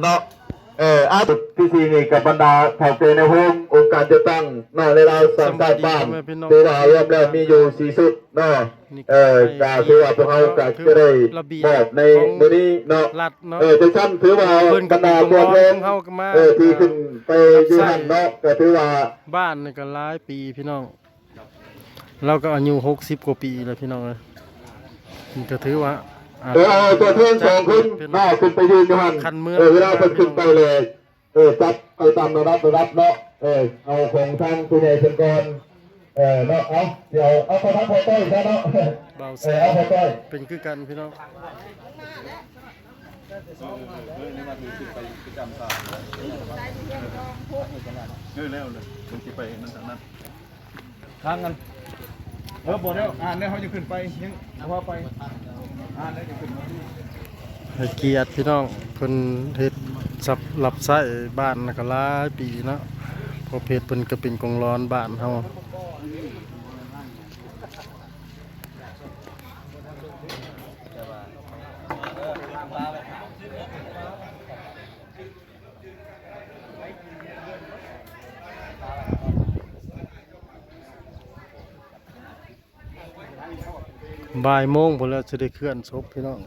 ເນາະ ເອີ ອາ ພິທີນີ້ກັບບັນດາເຖົ້າແກ່ໃນໂຮງອົງການຈັດຕັ້ງເນາະ ໃນລາວສ້າງຊາດບ້ານ ສະບາຍດີພໍ່ແມ່ພີ່ນ້ອງ ຖືວ່າລວມແລ້ວມີຢູ່ສີ່ຊຸດເນາະ ນີ້ ເອີ ກໍ ກໍຖືວ່າພວກເຮົາກໍຈະໄດ້ ລະບຽບ ມອບໃນມື້ນີ້ເນາະ ຂອງລັດເນາະ ເອີ ຈັ່ງຊັ້ນຖືວ່າ ເພິ່ນກໍເປັນ ບັນດາຕົວແທນ ຂອງເຮົາກໍມາ ເອີ ທີ່ຂຶ້ນໄປຢູ່ຫັ້ນເນາະ ກໍຖືວ່າ ບ້ານນີ້ກໍຫຼາຍປີພີ່ນ້ອງ. ລາວກໍອາຍຸຫົກສິບກວ່າປີແລ້ວພີ່ນ້ອງເອີຍ ມັນກໍຖືວ່າ ເອີ ເອົາຕົວແທນສອງຄົນ ເນາະ ຂຶ້ນໄປຢືນຢູ່ຫັ້ນ ຄັນເມືອງ ເອີ ເວລາເພິ່ນຂຶ້ນໄປແລ້ວ ເອີ ຈັດໄປຕາມລະດັບ ລະດັບເນາະ ເອີ ເອົາຂອງທາງຜູ້ໃຫຍ່ເພິ່ນກ່ອນ ເອີ ເນາະ ເອົາ ດຽວເອົາຂອງທາງພໍ່ຕ້ອຍຊະເນາະ ເບົາແສ ເອີ ເອົາພໍ່ຕ້ອຍ ເປັນຄືກັນພີ່ນ້ອງ ເອີ ແລ້ວເລີຍ ເພິ່ນຊິໄປນັ້ນທາງນັ້ນ. ທາງນັ້ນ ເອີ ບໍ່ແລ້ວ ອ່ານແລ້ວເຮົາຈະຂຶ້ນໄປ ຍັງບໍ່ພາໄປ ອ່ານແລ້ວຈະຂຶ້ນມາ ໃຫ້ກຽດພີ່ນ້ອງ ເພິ່ນເຮັດ ຮັບໃຊ້ບ້ານກໍຫຼາຍປີເນາະ ພໍ່ເພັດເພິ່ນກໍເປັນກອງຫຼອນບ້ານເຮົາ. ບ່າຍໂມງພຸ້ນແລ້ວ ຊິໄດ້ເຄື່ອນສົບພີ່ນ້ອງ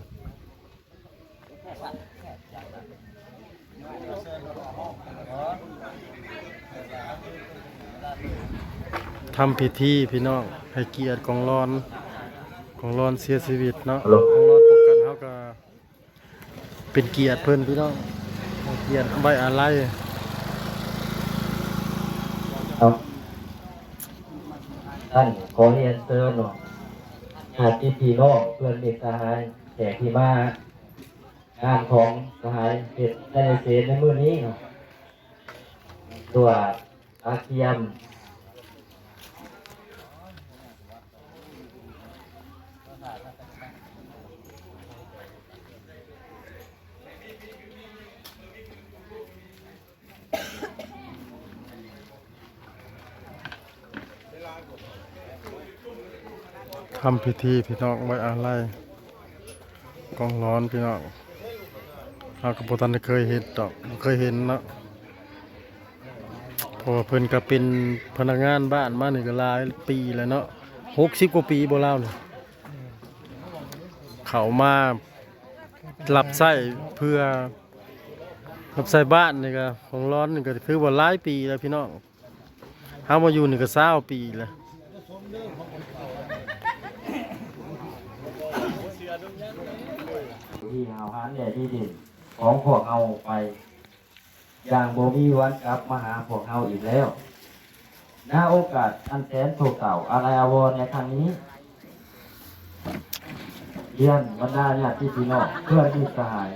ທຳພິທີພີ່ນ້ອງ ໃຫ້ກຽດກອງຫຼອນ ກອງຫຼອນເສຍຊີວິດເນາະ ກອງຫຼອນປ້ອງກັນເຮົາກໍ ເປັນກຽດເພິ່ນພີ່ນ້ອງ ໃຫ້ກຽດໄວ້ອາໄລ ເອົາ ທ່ານຂໍຮຽນເຊີນເນາະ ຍາດຕິພີ່ນ້ອງ ເພື່ອນມິດສະຫາຍ ແຂກທີ່ມາງານຂອງສະຫາຍເພັດໄຊຍະເສນໃນມື້ນີ້ເນາະ ຕົວ ກະກຽມ ທຳພິທີພີ່ນ້ອງ ໄວ້ອາໄລ ກອງຫຼອນພີ່ນ້ອງ ເຮົາກໍບໍ່ທັນໄດ້ເຄີຍເຮັດດອກ ບໍ່ເຄີຍເຫັນເນາະ ເພາະວ່າເພິ່ນກໍເປັນພະນັກງານບ້ານມານີ້ກໍຫຼາຍປີແລ້ວເນາະ ຫົກສິບກວ່າປີບໍ່ລາວນີ້ ເຂົ້າມາຮັບໃຊ້ເພື່ອ ຮັບໃຊ້ບ້ານນີ້ກໍ ຂອງຫຼອນນີ້ກໍຖືວ່າຫຼາຍປີແລ້ວພີ່ນ້ອງ ເຮົາມາຢູ່ນີ້ກໍຊາວປີແລ້ວ ທີ່ຫາວຫານແດ່ດີເດັ່ນຂອງພວກເຮົາໄປ ຢ່າງບໍ່ມີວັນກັບມາຫາພວກເຮົາອີກແລ້ວ. ນາໂອກາດອັນແສນໂສກເສົ້າອາໄລອາວອນໃນຄັ້ງນີ້, ລຽນບັນດາຍາດຕິພີ່ນ້ອງ, ເພື່ອນມິດສະຫາຍ,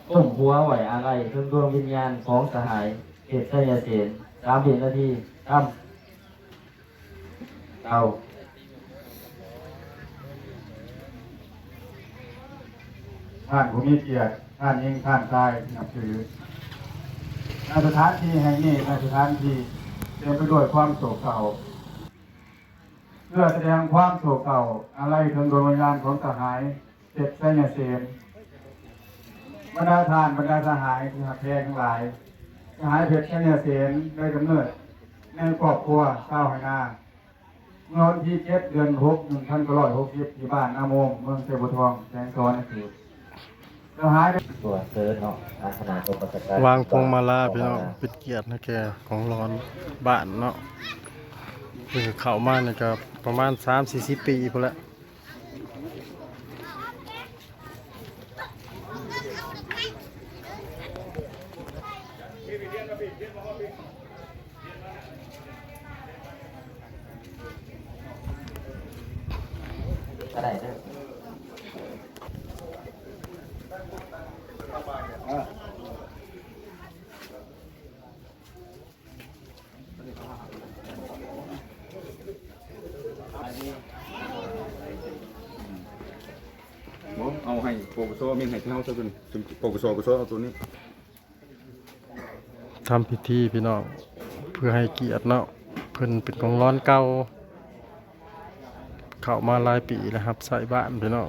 ກົ້ມຫົວໄວ້ອາໄລເຖິງດວງວິນຍານຂອງສະຫາຍ ເພັດ ໄຊຍະເສນ, ສາມວິນາທີ, ທຳ. ເຈົ້າ. ທ່ານຜູ້ມີກຽດ, ທ່ານຍິງ, ທ່ານຊາຍທີ່ນັບຖື, ໃນສະຖານທີ່ແຫ່ງນີ້ ແມ່ນສະຖານທີ່ເຕັມໄປດ້ວຍຄວາມໂສກເສົ້າ. ເພື່ອສະແດງຄວາມໂສກເສົ້າອາໄລເຖິງດວງວິນຍານຂອງສະຫາຍ ເພັດ ໄຊຍະເສນ, ບັນດາທ່ານ, ບັນດາສະຫາຍທີ່ຮັກແພງທັງຫຼາຍ, ສະຫາຍ ເພັດ ໄຊຍະເສນ ໄດ້ກຳເນີດໃນຄອບຄົວຊາວໄຮ່ນາ ເມື່ອວັນທີເຈັດ ເດືອນຫົກ ໜຶ່ງພັນເກົ້າຮ້ອຍຫົກສິບ ທີ່ບ້ານນາໂມງ ເມືອງໄຊບົວທອງ ແຂວງສະຫວັນນະເຂດ. ສະຫາຍ ຕົວເຊີນເນາະ ອາສະນາກົມບັນຊາການ ວາງພວງມາລາ ພີ່ນ້ອງ ເປັນກຽດໃຫ້ແກ່ກອງຫຼອນບ້ານເນາະ. ເພິ່ນເຂົ້າມານີ້ກໍປະມານສາມສີ່ສິບປີພຸ້ນແຫຼະ. ກໍໄດ້ເດີ. ບໍ່ ເອົາໃຫ້ ປກສ ເມັນໃຫ້ເຮົາຊະ ປກສ ປກສ ເອົາໂຕນີ້. ທຳພິທີພີ່ນ້ອງ ເພື່ອໃຫ້ກຽດເນາະ ເພິ່ນເປັນກອງຫຼອນເກົ່າ ເຂົ້າມາຫຼາຍປີແລ້ວ ຮັບໃຊ້ບ້ານພີ່ນ້ອງ.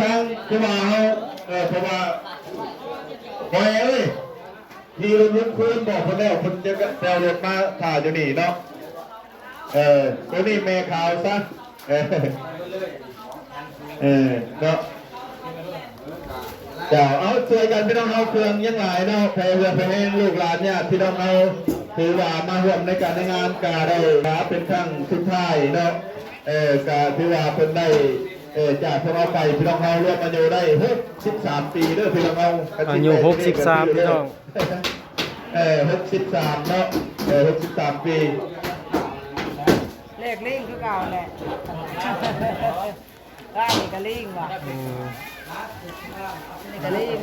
ທາງຜູ້ວ່າເຮົາ ເອີ ເພາະວ່າ ບໍ່ແອເອີຍ ຂີ່ລົດລົງຄືນບອກເພິ່ນແລ້ວ ເພິ່ນຈະແຕ່ວລົດມາຖ້າຢູ່ນີ້ເນາະ. ເອີ ໂຕນີ້ແມ່ຂາວຊະ ເອີ ເນາະ. ເຈົ້າ ເອົາ ຊ່ວຍກັນພີ່ນ້ອງເຮົາ ເຄື່ອງຍັງຫຼາຍເນາະ ໃຜເຮືອໃຜແຮງ ລູກຫຼານຍາດພີ່ນ້ອງເຮົາ ຖືວ່າມາຮ່ວມໃນການໃນງານກະໄດ້ມາເປັນຄັ້ງສຸດທ້າຍເນາະ. ເອີ ກະຖືວ່າເພິ່ນໄດ້ ເອີ ຈາກພວກເຮົາໄປ ພີ່ນ້ອງເຮົາລວມອາຍຸໄດ້ຫົກສິບສາມປີເດີພີ່ນ້ອງເຮົາ ອາຍຸຫົກສິບສາມ ພີ່ນ້ອງ. ເອີ ຫົກສິບສາມເນາະ ເອີ ຫົກສິບສາມປີ ເລກລີ້ງຄືເກົ່າແຫຼະ ດ້ານນີ້ກະລີ້ງວ່ະ ອືມ ນີ້ກະລີ້ງ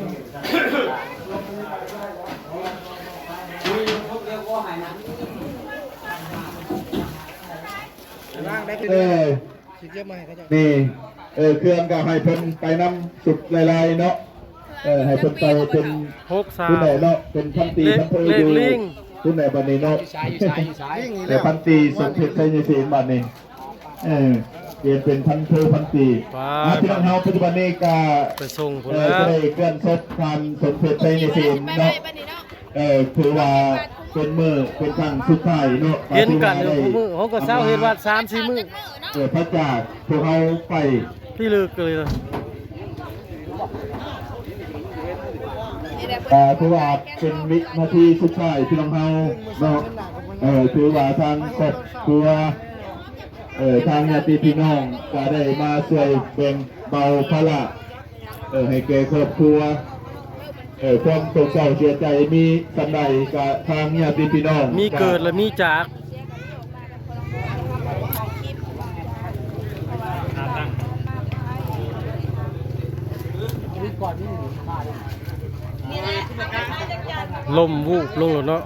ວາງໄດ້ ເອີ ຊິເກັບມາໃຫ້ເຂົາເຈົ້າ ນີ້ ເອີ ເຄື່ອງກໍໃຫ້ເພິ່ນໄປນຳສຸກຫຼາຍໆເນາະ ເອີ ໃຫ້ເພິ່ນໄປເປັນ ຫົກສາມ ຜູ້ໃດເນາະ ເປັນພັນຕີ ເລກ ພັນໂທ ເລກ ຢູ່ ລີງ ຜູ້ໃດບັດນີ້ເນາະ ຢູ່ໃສ ຢູ່ໃສ ຢູ່ໃສ ເອີ ພັນຕີສົມເດັດໄຊຍະເສນບັດນີ້ ເອີ ປ່ຽນເປັນພັນໂທ ພັນຕີ ປາ ອ່າ ພີ່ນ້ອງເຮົາ ປັດຈຸບັນນີ້ກໍ ໄປສົ່ງພຸ້ນ ເອີ ແລ້ວ ກໍໄດ້ເຄື່ອນສົບທ່ານສົມເດັດໄຊຍະເສນເນາະ ເອີ ຖືວ່າເປັນມື້ເປັນຄັ້ງສຸດທ້າຍເນາະ ເຫັນກັນຢູ່ ກໍຖືວ່າໄດ້ ມື້ ເຮົາກໍເຊົາເຮັດວັດສາມສີ່ມື້ ເອີ ພະຈາກພວກເຮົາໄປ ພິລຶກເລີຍ ກໍຖືວ່າເປັນວິນາທີສຸດທ້າຍພີ່ນ້ອງເຮົາເນາະ ເອີ ຖືວ່າທາງຄອບຄົວ ເອີ ທາງຍາດຕິພີ່ນ້ອງກໍໄດ້ມາຊ່ວຍແບ່ງເບົາພາລະ ເອີ ໃຫ້ແກ່ຄອບຄົວ ເອີ ຄວາມໂສກເສົ້າເສຍໃຈມີສ່ຳໃດ ກະທາງຍາດຕິພີ່ນ້ອງ ມີເກີດ ກະ ແລະ ມີຈາກ ລົ້ມວູບລົງໂລດເນາະ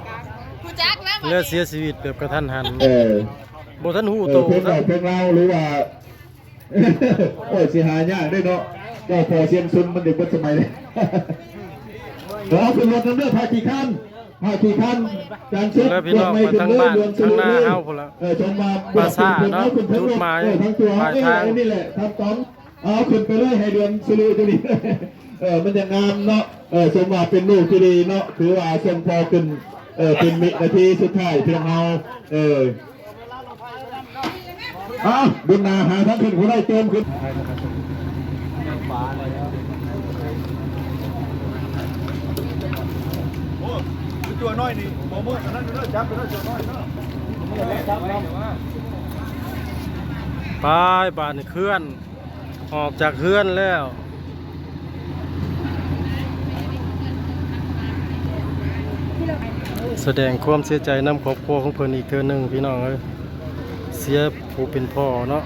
ແລະ ເສຍຊີວິດແບບກະທັນຫັນ ເອີ ບໍ່ທັນຮູ້ໂຕ ເອີ ເພງເກົ່າເພງລາວ ຫຼືວ່າ ໂອ້ຍ ຊິຫາຍາກເດ້ເນາະ ເຈົ້າພໍ່ຊຽງຊຸນມັນໄດ້ເບິດສະໄໝເດ້ ເອົາຂຶ້ນລົດນຳເດີ ພາຂີ້ຄ້ານ ພາຂີ້ຄ້ານ ຈານສຸກ ແລ້ວພີ່ນ້ອງ ເບິ່ງໃໝ່ຂຶ້ນເລີຍ ດວນສະລຸເລີຍ ເອີ ຊົມວ່າ ປາສາດເນາະ ຈຸດໝາຍ ເອີ ທາງຕົວເຮົາ ປາຍທາງ ເອີ ອັນນີ້ແຫຼະ ທ່ານຕອງ ເອົາຂຶ້ນໄປເລີຍ ໃຫ້ດວນສະລຸຢູ່ນີ້ ເອີ ມັນຈະງາມເນາະ ເອີ ສົມວ່າເປັນລູກທີ່ດີເນາະ ຖືວ່າສົ່ງພໍ່ຂຶ້ນ ເອີ ເປັນວິນາທີສຸດທ້າຍ ພີ່ນ້ອງເຮົາ ເອີ ເອົາ ບຸນໜ້າຫາທາງຂຶ້ນຜູ້ໃດເຕີມຂຶ້ນ ໂອ້ ຈຸ້ວນ້ອຍນີ້ ບໍ່ເໝິດອັນນັ້ນເດີ ຈັບໄປເດີ ຈຸ້ວນ້ອຍເດີ ໄປ ບາດນີ້ເຄື່ອນ ອອກຈາກເຮືອນແລ້ວ ສະແດງຄວາມເສຍໃຈນຳຄອບຄົວຂອງເພິ່ນອີກເທື່ອໜຶ່ງ ພີ່ນ້ອງເອີຍ ເສຍຜູ້ເປັນພໍ່ເນາະ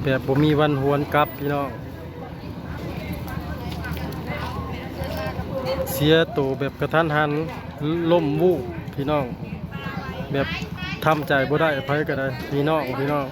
ແບບບໍ່ມີວັນຫວນກັບ ພີ່ນ້ອງ. ເສຍໂຕແບບກະທັນຫັນ ລົ້ມວູບພີ່ນ້ອງ ແບບທຳໃຈບໍ່ໄດ້ ໃຜກໍໄດ້ ພີ່ນ້ອງ ພີ່ນ້ອງ